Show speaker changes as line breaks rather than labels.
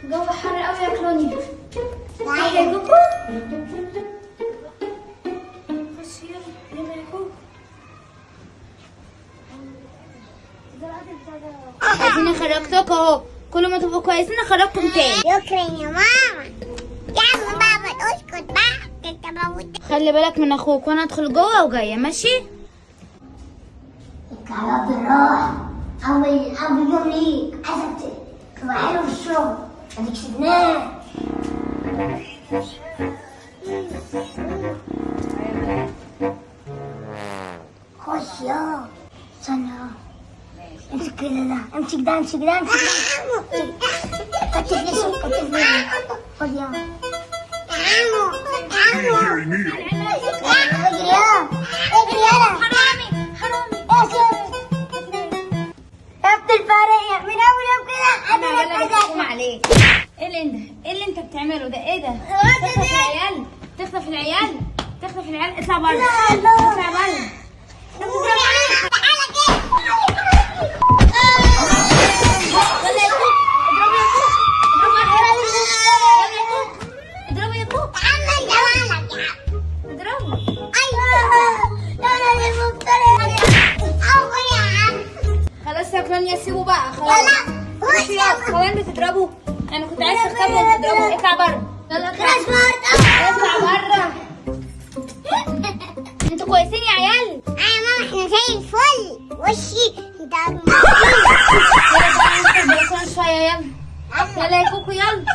الجو حر قوي يا كلونيا. صح يا كوكو؟ خش يلا يلا يا كوكو. اديني خرجتكم اهو، كل ما تبقوا كويسين اخرجكم تاني.
شكرا يا ماما. يلا بابا اسكت بقى، انت موت.
خلي بالك من اخوك وانا ادخل جوه وجاية، ماشي؟
اطلع بالراحة، اول يوم ليك عايزك تبقى حلو في الشغل، اديك سيبناه. خش يا استنى، امسك كده ده، امسك ده، امسك ده، امسك ده. كتف لي سوق، كتف لي. خد يا عمو، عمو اجري يا، اجري يلا.
حرامي حرامي
يا ابن الفارية من اول يوم كده
انا ولا بتقوم عليك. ايه اللي انت، ايه اللي انت بتعمله ده؟ ايه ده؟ تخطف العيال، تخطف العيال، تخطف العيال. اطلع بره، اطلع بره. اضربه يا كوك، اضربه. خلاص يا كلونيا سيبه بقى، خلاص. هو انت تضربه؟ انا كنت عايز تخطفه وتضربه. اطلع بره، يلا اطلع، اطلع بره. انتوا كويسين يا عيال؟
يا ماما احنا زي الفل. وشي ده
يلا بقى ندخل البلكونه شوية. يلا يلا يا كوكو يلا.